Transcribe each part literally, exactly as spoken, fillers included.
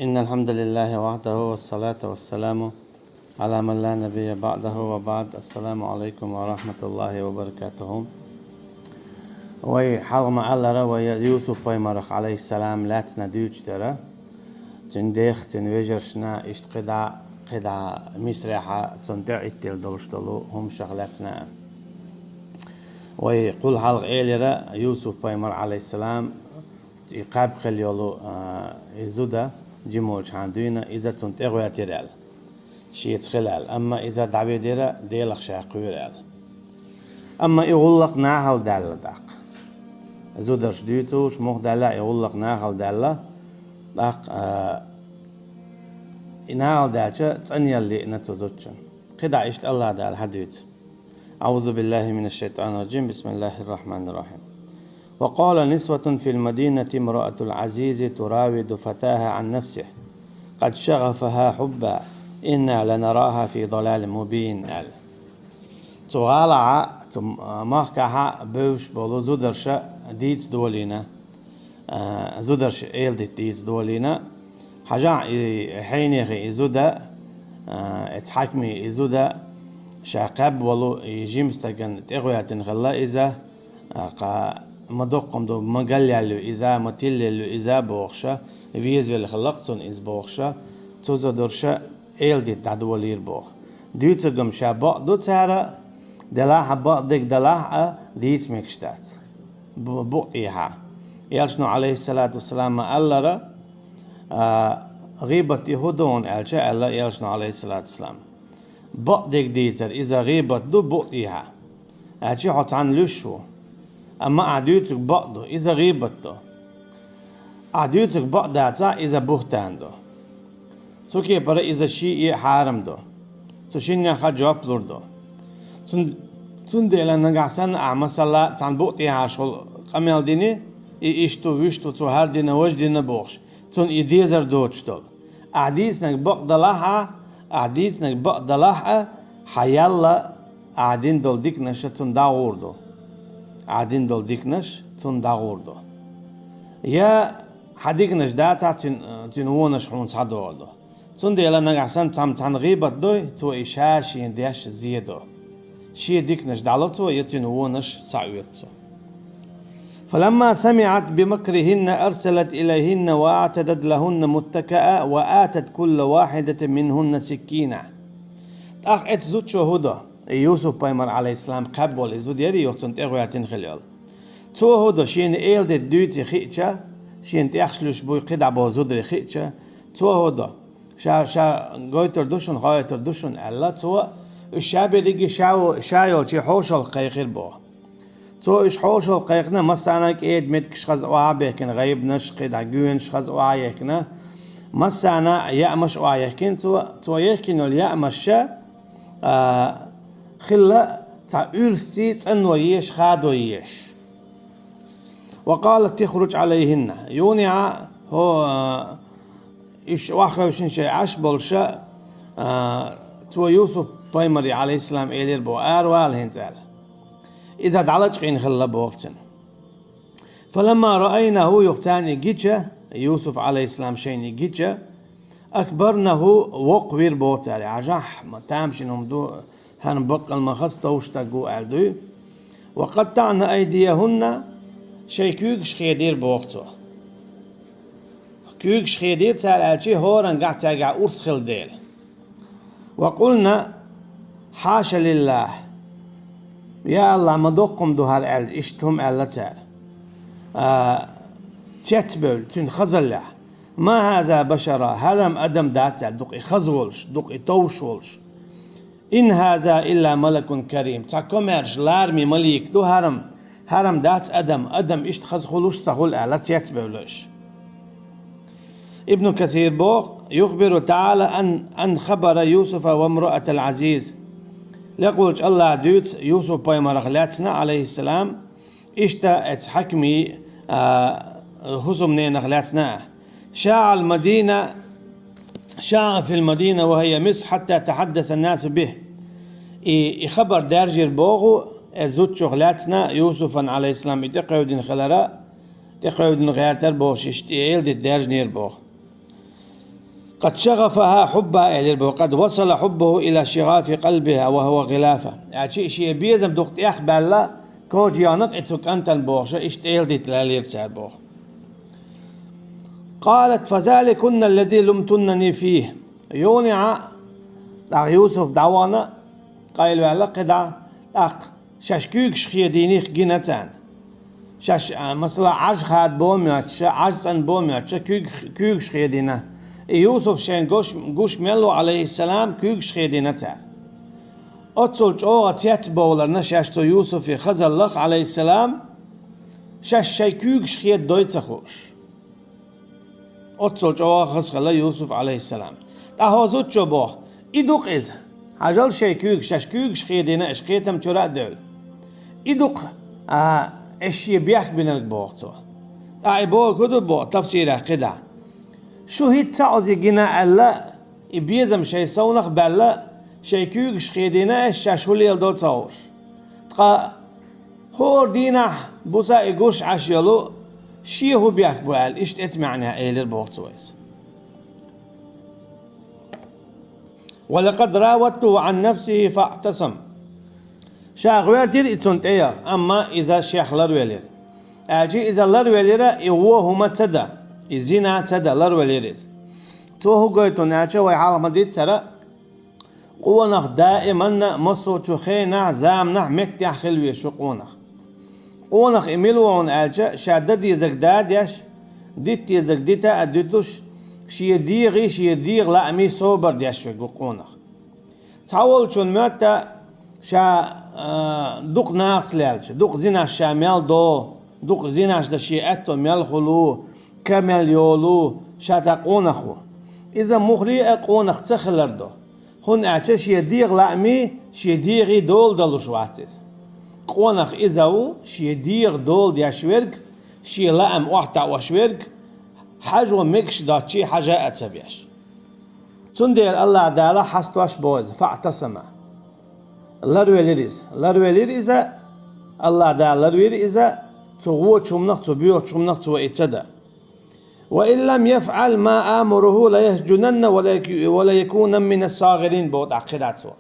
إن الحمد لله وحده والصلاة والسلام على من لا نبي بعده وبعد. السلام عليكم ورحمة الله وبركاته. Вай хьалха ма-аллара, вай Юсуп пайхамарах, алейхиссалам, лаьцна дуьйцуш дара. Цуьнан дех, цуьнан вежаршна, иштта кхидӀа, кхидӀа Мисрехьа цунна тӀе Ӏиттийла долуш долу хӀуманашах лаьцна. Вай кхул хьалха элира, Юсуп пайхамар, алейхиссалам, и кхаьбна хилла йолу, а, и зуда, жима волчу хьан дуьйна, иза цунна тӀе гӀоьртира аьлла. Шеца хила аьлла. Амма иза дӀаведира, Делах ша кхоьру аьлла. Амма и гӀуллакх нахала даьлла даккха. Зударш дуьйцуш, муха даьлла, и гӀуллакх нахала даьлла. ТӀаккха, а, и нахала даьлча, цӀанъяла лиъна цу зудчун. КхидӀа иштта АллахӀ Дала хьадуьйцу. أعوذ بالله من الشيطان الرجيم. بسم الله الرحمن الرحيم. وقال نسوة في المدينة امرأة العزيز تراود فتاها عن نفسه قد شغفها حبا إنا لنراها في ضلال مبين аьлла. Цу гӀалахьа, цу махкахьа бевзаш болу зударша дийца долийна, а, зударша эладита дийца долийна. Хьажахь, и хьенехи и зуда, а, эцу хьаькамий и зуда, ша кхаьбна волу и жима стагана тӀе гӀоьртина хилла иза, а, кха, ма доккхам ду, ма галъяьлла ю иза, ма тиллаелла ю иза бохуша, везавелла хилла-кх цунна иза бохуша, цу зударша эладита дӀадолийра боху. Дуьйцург-м ша бакъ ду цара, делахь а бакъдерг далахь а, дийца мегаш дац. Бу-, букъ тӀехьа. Элчано, алейхиссалату вассалам, ма-аллара, а, гӀийбат де хӀун ду хьуна аьлча, аьлла Элчано, алейхиссалату вассалам. Бакъдерг дийцар, иза гӀийбат ду букъ тӀехьа. Аьлча хьо цхьанна луьйш ву. Амма ахь дуьйцург бакъ ду, иза гӀийбат ду. Ахь дуьйцург бакъ дацахь, иза бухӀтан ду. Цу кепара иза шиъ а хьарам ду. Цу шиннех а жоп лур ду. Цун-, цундела нагахь санна ахь, масала, цхьана букъ тӀехьа шуьла къамел дина, и иштта ву, вуьшта ву, цо хӀара дина, важа дина бохуш, цунна и дезар доцуш долу. Ахь дийцинарг бакъ далахь а, ахь дийцинарг бакъ далахь а, хьан ял а, ахь дина долу диканаш а цунна дӀагӀур ду. Ахь дина долу диканаш цунна дӀагӀур ду. Я хьан диканаш дацахь, цуьнан, цуьнан вонаш хьуна схьадогӀур ду. Цундела нагахь санна цхьамма цхьанна гӀийбат дой, цо и ша шена деш зе до. Шен диканаш дӀало цо, я цуьнан вонаш схьаоьцу цо. فلما سمعت بمكرهن أرسلت إليهن وأعتدت لهن متكأ وآتت كل واحدة منهن سكينا. ТӀаккха эцу зудчо хӀун до? И Юсуп пайхамар, алейхиссалам, кхаьбна волу и зуда яра, юха цунна тӀе гӀоьртина хилла йолу. Цо хӀун до, шена эладита дуьйцу хиъча, шена тӀехьаш луьйш буй кхидӀа болу зударий хиъча, цо хӀун до? Ша, ша гойтур ду шуна, хоуьйтур ду шуна, аьлла цо, уьш ша берриге ша во-, ша йолчу хьошалгӀа кхайкхира боху. Цо уьш хьошалгӀа кхайкхина, массарна а кӀеда меттигаш хаза охьа а бехкина, гӀайбанаш, кхидӀа гоьнаш хаза охьа а ехкина, массарна а яамаш охьа ехкина цо, цо ехкина йолу яамаш, а, хилла цхьа уьрсий цӀанво езаш, хадо езаш. وقالت اخرج عليهن. Юха а, хӀо, а, уьш охьахевшина шайн Ӏаш болуша, а, цо Юсуп пайхамаре, алейхиссалам, элира боху, аравала хӀинца аьлла. Иза дӀалачкъийна хилла боху цуьнан. فلما رأينه, юха царна и гича, Юсуп, алейхиссалам, шайна и гича, أكبرنه, воккхавира боху цара. Хьажахь, ма тамашийна хӀума ду, хӀара баккъал ма хаза товш стаг ву аьлла дуй. وقطعن أيديهن, шайн куьйгаш хедийра боху цо. Куьйгаш хедийра цара, аьлча, хӀоранна гахь цаьргахь урс хилла дела. وقلن حاش لله. Я АллахӀ, ма доккха хӀума ду хӀара аьлла, иштта хӀума аьлла цара. А, цецбевлла, цуьнан хазаллехь. ما هذا بشرا, хӀара-м адам дац аьлла, дукха и хаза волуш, дукха и товш волуш. إن هذا إلا ملك كريم. Цхьа комаьрша лараме малик ду хӀара-м, хӀара-м дац адам, адам иштта хаза хуьлуш ца хуьлу аьлла, цецбевлла уьш. Ибн Касир боху: يخبر تعالى عن، عن خبر يوسف وامرأة العزيز. Лекъолчу АллахӀа дуьйцу Юсуп пайхамарах лаьцна, алейхиссалам, иштта эцу хьаькамий, а, хӀусамненах лаьцна. شاع المدينة، شاع في المدينة وهي مصر حتى تحدث الناس به. И, и хабар даьржира боху, э, зудчух лаьцна Юсуфан, алейхиссалам, и тӀекхевдина хилара, тӀекхевдина гӀертара бохуш, иштта и эладита даьржинера боху. قد شغفها حبا, элира боху, قد وصل حبه إلى شغاف قلبها وهو غلافها. Аьлча шен безам дукха тӀехбаьлла, кожа йогӀу-кх и цу кӀантана бохуш, иштта эладита лелийра цара боху. قالت: فذلكن الذي لمتنني فيه. Юнехьа, тӀаккха Юсуф дӀавахана, къайлаваьлла кхидӀа, тӀаккха шаьш куьйгаш хедийна-кх гина царна. Шаьш, а, масала, Ӏаж хадабо моьттуш, Ӏаж цӀанбо моьттуш, куьйг-, куьйгаш хедийна. И Юсуф шайн гуш, гуш мел ву, Ӏалайхиссалам, куьйгаш хедийна цара. Оццул чӀогӀа цецбовларна шаьш цу Юсуфе хазаллах, Ӏалайхиссалам, шаьш шайн куьйгаш хедадой ца хууш. Оццул чӀогӀа хаза хилла Юсуф, Ӏалайхиссалам. ТӀаккха хӀокху зудчо боху: «И ду-кх иза. Хьажал шайн куьйгаш, шаьш куьйгаш хедийна, аша кхетам чуьра а девлла. И ду-кх, а, аша шен бехк бинарг», — боху цо. ТӀаккха и бохург хӀун ду боху тафсирехь кхидӀа: «Шу хӀинца а ози гина аьлла, и безам шайн совнах а баьлла, шайн куьйгаш хедийна аша, шаьш хӀун леладо ца хууш. Ткъа хӀора дийнахь буса и гуш Ӏаш йолу, шен хӀун бехк бу», — аьлла, иштта эцу маьӀнехь элира боху цо иза. ولقد راودته عن نفسه فاعتصم. Ша гӀоьртира и цунна тӀеяхьа, амма иза шех ларвелира. Аьлча иза ларвелира, и вон хӀума ца дан, и зина ца дан ларвелира иза. Цо хӀун гойту аьлча, вай хьалха ма-дийццара, къонах даиманна массо а чу хенахь, заманахь меттехь хила везаш ву къонах. Къонах и мила ву хьуна аьлча, ша дан дезарг да а деш, дита дезарг дита а дуьтуш, шен дегӀий, шен дегӀан лаамий собар деш верг ву къонах. Цхьаволчунна моьтту ша, а, дукха нахаца лелча, дукха зинаш ша мел до, дукха зинаш дан шен аьтто мел хуьлу, ка мел йолу, ша цхьа къонах ву. Иза муххале а къонах ца хилар ду, хӀунда аьлча шен дегӀан лаамий, шен дегӀий дола далуш вац иза. Къонах иза ву, шен дегӀан дола деш верг, шен лаам охьатаӀош верг, хьажо мегаш доцчий хьажа а ца беш. Цундела АллахӀ Дала хьастош боху иза, фаӀтасама. Ларвелира иза. Ларвелира иза, АллахӀ Дала ларвира иза, цу гӀочу хӀуманах, цу боьхачу хӀуманах цо и ца дан. «وإن لم يفعل ما آمره ليسجنن وليك-، وليكونن من الصاغرين», — боху тӀаккха кхидӀа цо.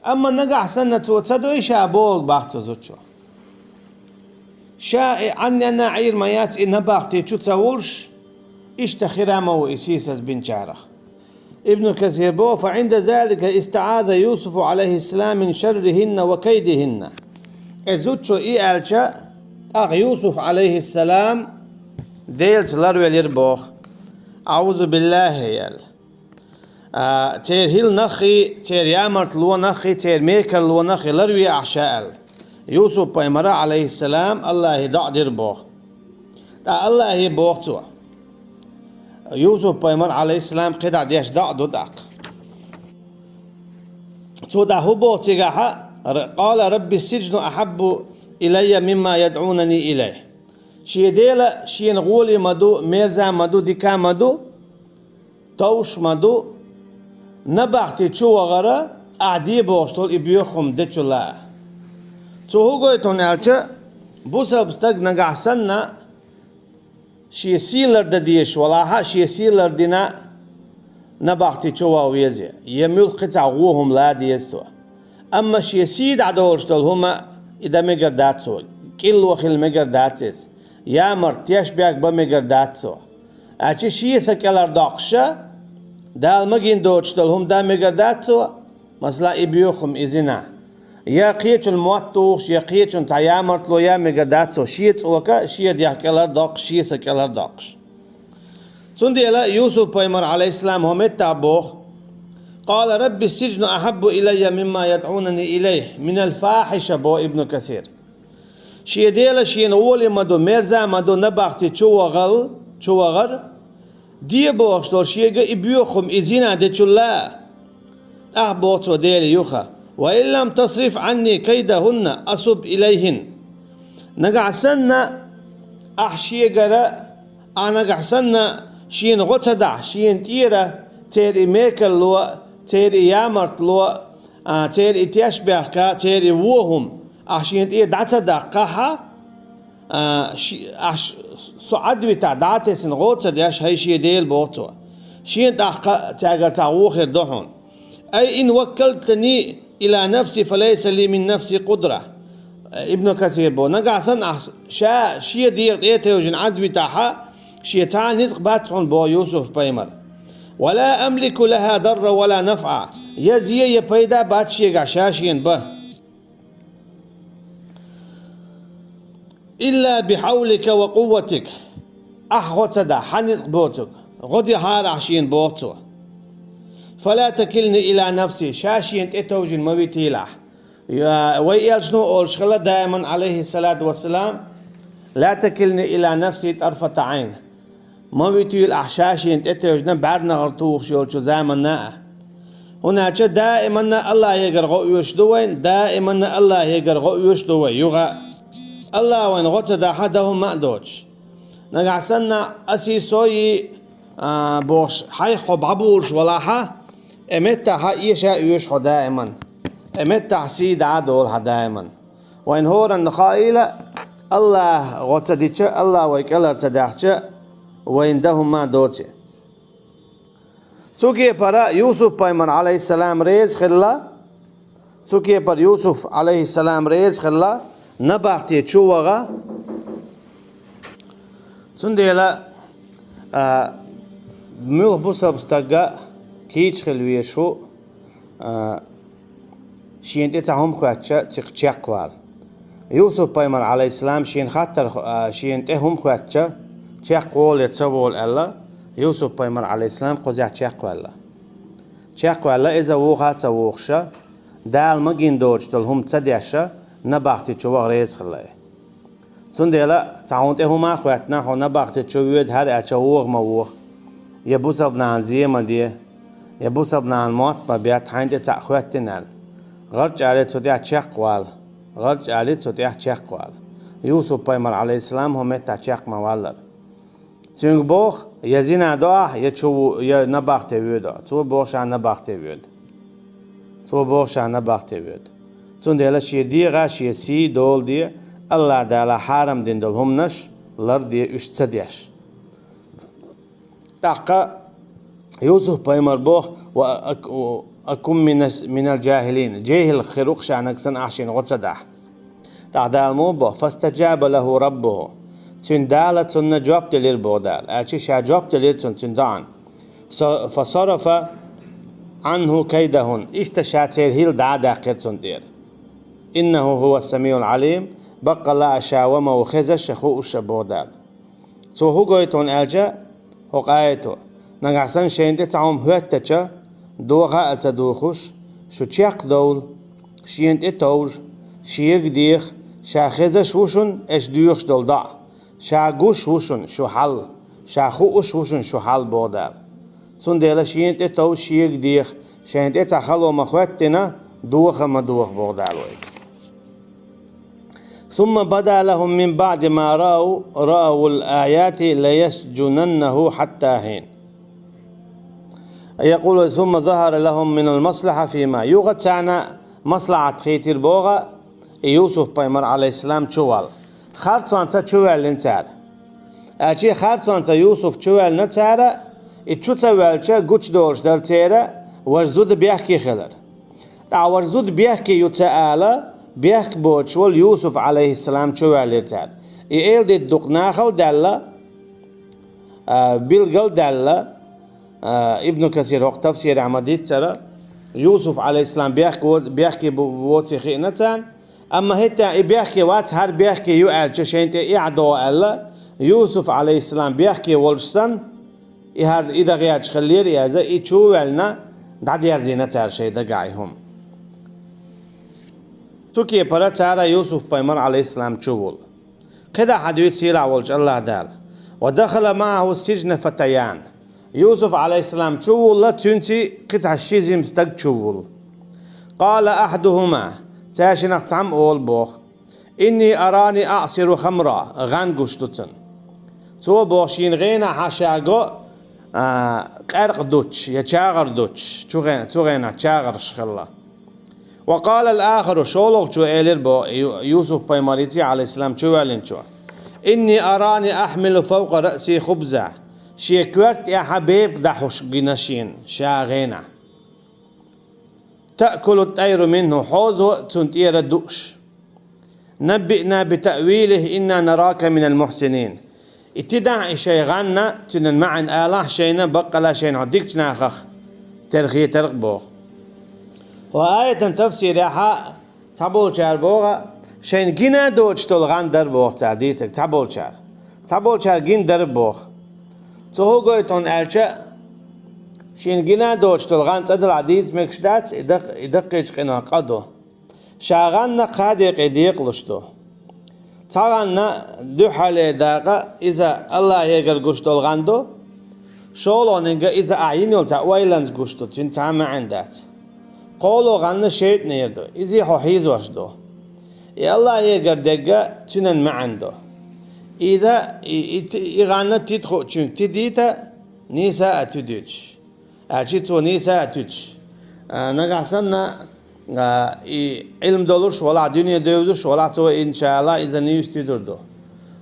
Амма нагахь санна цо ца дой ша бохург, бах цо зудчо. Ша и Ӏанненна Ӏийр ма яц, и набахти чу ца волуш, иштта хир а ма ву и сийсаз бинчарах. Ибн Касир боху: «فعند ذلك استعاذ يوسف عليه السلام من شرهن وكيدهن». И зудчо и аьлча, тӀаккха Юсуф, Ӏалайхиссалам, Делаца ларвелира боху. «أعوذ بالله», — аьлла. А, церан хӀилланаххий, церан ямартлонаххий, церан мекарлонаххий ларве ахь ша аьлла. Юсуп-пайхамара, Ӏалайхиссалам, АллахӀе доӀа дира боху. ТӀаккха АллахӀе боху цо. Юсуп-пайхамар, Ӏалайхиссалам, кхидӀа деш доӀа ду тӀаккха. Цо дӀа хӀун боху цигахьа: «قال رب السجن أحب إلي مما يدعونني إليه». Шен Дела шена гӀоли ма ду, мерза ма ду, дика ма ду, товш ма ду, набахти чу вахара ахь де бохуш долу и боьха хӀума дечул а. Цо хӀун гойту аьлча, бусалба стаг нагахь санна, шен сий лардан дезаш валахьа, шен сий лардина набахти чу ваха веза, я муьлхха кхин цхьа вон хӀума лан деза цо. Амма шен сий дӀадолуш долу хӀума и дан мегар дац цо, кӀилло хила мегар дац иза, ямарт, тешнабехк бан мегар дац цо. Аьлча шен са кӀелхьардоккхуша, Дала магийна доцуш долу хӀума дан мегар дац цо, масала, и боьха хӀума, и зина. Я кхечун мотт тухуш, я кхечун цхьа ямартло ян мегар дац цо, шен цӀока, шен дегӀ кӀелхьардоккхуш, шен са кӀелхьардоккхуш. Цундела Юсуп-пайхамар, Ӏалайхиссалам, хӀокху меттехь боху: «قال رب السجن أحب إلي مما يدعونني إليه من الفاحشة», — боху Ибн Касир. Шен Дела шена гӀоли ма ду, мерза ма ду набахти чу вахал, чу вахар, де бохуш долу шега и боьха хӀума, и зина дечул а. ТӀаккха боху цо Деле юха: «وإن لم تصرف عني كيدهن أصب إليهن». Нагахь санна, ахь шегара, ахь нагахь санна, шена гӀо ца дахь, шена тӀера церан и мекарло, церан и ямартло, а, церан и тешнабехка, церан и вон хӀума, ахь шена тӀера дӀа ца даккхахьа, а, ши-, ахь ш-, со Ӏадвитахь, дӀа а тесна гӀо ца деш, хӀай шен Дела, боху цо. Шена тӀаккха цаьргара цхьа вон хир ду хьуна. أي إن وكلتني إلى نفسي فليس لي من نفسي قدرة. Ибн Касир бо, нагахь санна ахь ша шен дегӀа тӀе а тевжина Ӏад витахь, шен цхьа а ницкъ бац хьуна бо Юсуф пайхамар. ولا أملك لها ضرا ولا نفعا. Я зе, я пайда бац шегахь ша шена бан. إلا بحولك وقوتك. Ахь гӀо ца дахь, хьан ницкъ боцург, гӀо дехьара ахь шена боху цо. فلا تكلني إلى نفسي, ша шена тӀе товжина ма витийлахь. Я, вай элчано олуш хилла даиман, алейхиссалату вассалам, لا تكلني إلى نفسي طرفة عين. Ма витийла ахь ша шена тӀе тевжина бӀаьрнахара тухуш йолчу заманна а. ХӀунда аьлча даиманна Аллахьегара гӀо оьшуш ду вайн, даиманна Аллахьегара гӀо оьшуш ду вай, юха а. Аллахь вайна гӀо ца дахь, дан хӀумма а доцуш. Нагахь санна, асий, сой, а, бохуш, хьайх хьо бӀабулуш валахьа, э меттахьа эша а оьшу хьо даиман. Э меттахь сий дӀа а долу хьан даиман. Вайн хӀоранна хаийла, Аллахь гӀо ца дича, Аллахь вай кӀелара ца даьхча, вайна дан хӀумма а доций. Цу кепара Юсуп пайхамар, алейхиссалам, реза хилла, цу кепара Юсуп, алейхиссалам, реза хилла, набахте чу ваха. Цундела, а, муьлха бусалба стагга кийча хила везаш ву, а, шена тӀе цхьа хӀума хоьттича, цигахь чекхвала. Юсуп пайхамар, алейхиссалам, шена хаттар, а, шена тӀе хӀума хоьттича, чекхволу я ца волу аьлла, Юсуп пайхамар, алейхиссалам, кхузахь чекхваьлла. Чекхваьлла, иза вуха а ца вухуша, Дала магийна доцуш долу хӀума ца деша, набахти чу ваха реза хилла. Цундела цхьа хьуна тӀе хӀума а хоьттина, хьо набахти чу воьду хӀара аьлча, вогӀу ма вогӀу. Я бусалба нахана зе ма де, я бусалба нахана мотт ма бетта, хьайна тӀе цхьаъ хоьттина аьлла. ГӀарч алий цу тӀехь чекхвала, гӀарч алий цу тӀехь чекхвала. Юсуп пайхамар, алейхиссалам, хӀун меттахь чекх ма валлара. Цуьнга боху, я зина до ахь, я чу ву-, я набахте воьду. Цо боху, ша набахте воьду. Цо боху, ша набахте воьду. Цундела шен дегӀа, шен сий дола де, Аллахь Дала хьарам дина долу хӀуманаш лар де уьш ца деш. ТӀаккха Юсуп пайхамар боху, ва ак-, акун минас-, минал джахилин. Джехил хир ву-кх ша нагахь санна ахь шена гӀо ца дахь. ТӀаккха Дала муха боху, فاستجاب له ربه. Цуьнан Дала цунна жоп делира боху Дала. Аьлча ша жоп делира цунна, цуьнан доӀан. Со-, فصرف عنه كيدهن. Иштта ша церан хӀилла дӀа а даьккхира цунна тӀера. إنه هو السميع العليم. Баккъалла а ша ва ма ву хезаш а, хууш а боху Дала. Цо хӀун гойту хьуна аьлча, хӀокху аято, нагахь санна шайна тӀе цхьа хӀума хӀоьттича, доха а ца дохуш, шу чекхдовла, шена тӀе товжа, шега деха, ша хезаш ву шуна, аша доьхуш долу доӀа, ша гуш ву шуна шу хьал, ша хууш ву шуна шу хьал, боху Дала. Цундела шена тӀе товжа, шега деха, шайна тӀе цхьа хало ма хӀоьттина, доха а ма доха, боху Дала вайга. ثم بدا لهم من بعد ما رأوا، رأوا الآيات ليسجننه حتى حين. يقول: ثم ظهر لهم من المصلحة فيما. Юха царна маслахьат хийтира боху и Юсуп пайхамар, алейхиссалам, чу вала. Харцонца чу ваьллина цара. Аьлча харцонца Юсуп чу ваьллина цара, и чу ца ваьлча гучудолуш дара церан важа зуда бехке хилар. ТӀаккха важа зуда бехке ю ца ала, бехк боцуш волу Юсуп, алейхиссалам, чу ваьллира цара. И эладита дукха нахал а даьлла, а, билгал а даьлла, а, Ибн Касир хӀокху тафсирехь ма-дийццара, Юсуп, алейхиссалам, бехк во-, бехке бу-, воций хиъна царна, амма хӀетта и бехке вац, хӀара бехке ю аьлча, шайна тӀе эхь догӀу аьлла, Юсуп, алейхиссалам, бехке волуш санна, и хӀара и дан гӀерташ хиллера, и аза, и чу а ваьллина, дӀадерзийна цара шайн дагахь и хӀума. Цу кепара цара Юсуп пайхамар, алейхиссалам, чу вулла. КхидӀа хьадуьйцу сийлахь волчу Аллах Дала: ودخل معه السجن فتيان. Юсуп, алейхиссалам, чу вулла, цуьнций кхин цхьа ши жима стаг чу вулла. قال أحدهما, цаьршинах цхьамма олу боху: إني أراني أعصر خمرا, гӀан гуш ду цунна. Цо боху шена гӀенахь ша го, а, къаьркъа дуттуш я чагӀар дуттуш, чу гӀе-, цу гӀенахь чагӀарш хилла. وقال الآخر, шолгӀачо элира боху Ю-, Юсуп пайхамарций, алейхиссалам, чу ваьллинчо: إني أراني أحمل فوق رأسي خبزا. Шен коьрта тӀехьа бепиг дӀахьуш гина шена, ша гӀенахь. تأكل الطير منه, хьозо а цунна тӀера дууш. نبئنا بتأويله إنا نراك من المحسنين. И тидахь и шайн гӀанна, цуьнан маьӀна алахь шайна, баккъала шайна хьо дикачу нахах тера хетарх боху. Ва аятан тафсирехьа цхьаболчара боху, шайна гина доцуш долу гӀан дара боху цара дийцарг, цхьаболчара. Цхьаболчара гина дара боху. Цо хӀун гойту хьуна аьлча, шена гина доцуш долу гӀан цӀа далахь дийца мегаш дац, и дакъ-, и даккхийчу къинойх къа ду. Ша гӀанна кхаа декъе декъалуш ду. Цхьа гӀанна дуьххьарлера дакъа иза Аллахьегара гуш долу гӀан ду, шолгӀаниг иза ахь йина йолу цхьа ойланца гуш ду, цуьнан цхьа а маьӀна дац. КхоалгӀа гӀанна шайтӀанера ду, иза хьо хьийзош ду. И Аллахьегара дерг а цуьнан маьӀна ду. Иза, и, и, и гӀанна тида хуучуьнга тидийта, нийса а туьдуьйтуш. Аьлча цо нийса а туьдуш. А, нагахь санна, а, и Ӏилма долуш валахь, дуьне девзаш валахь, цо, иншаАллахь, иза нийса тидур ду.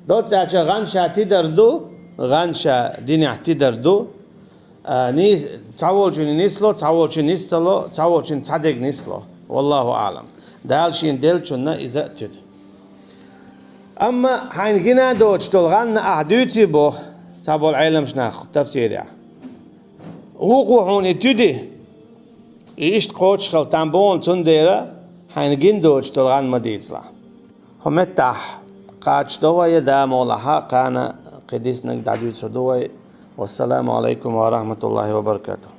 Доцца аьлча гӀан ша тидар ду, гӀан ша динехь тидар ду. А, нийс-, цхьаволчун нисло, цхьаволчун нис ца ло, цхьаволчун цхьа дерг нисло. Валлаху аӀлам. Дала шена деллачунна иза а туьду. Амма хьайна гина доцуш долу гӀанна ахь дуьйций боху, цхьаболу Ӏеламнаха тафсирехь. Вукхо хьуна и туьди, и иштта кхочушхила там боху, цундела хьайна гина доцуш долу гӀан ма дийцалахь. ХӀокху меттехь кхача до вай, я да мукъалахь кхана кхин диснарг дӀадуьйцур ду вай. Вассаламу алайкум ва рахматуллахи ва баракатух.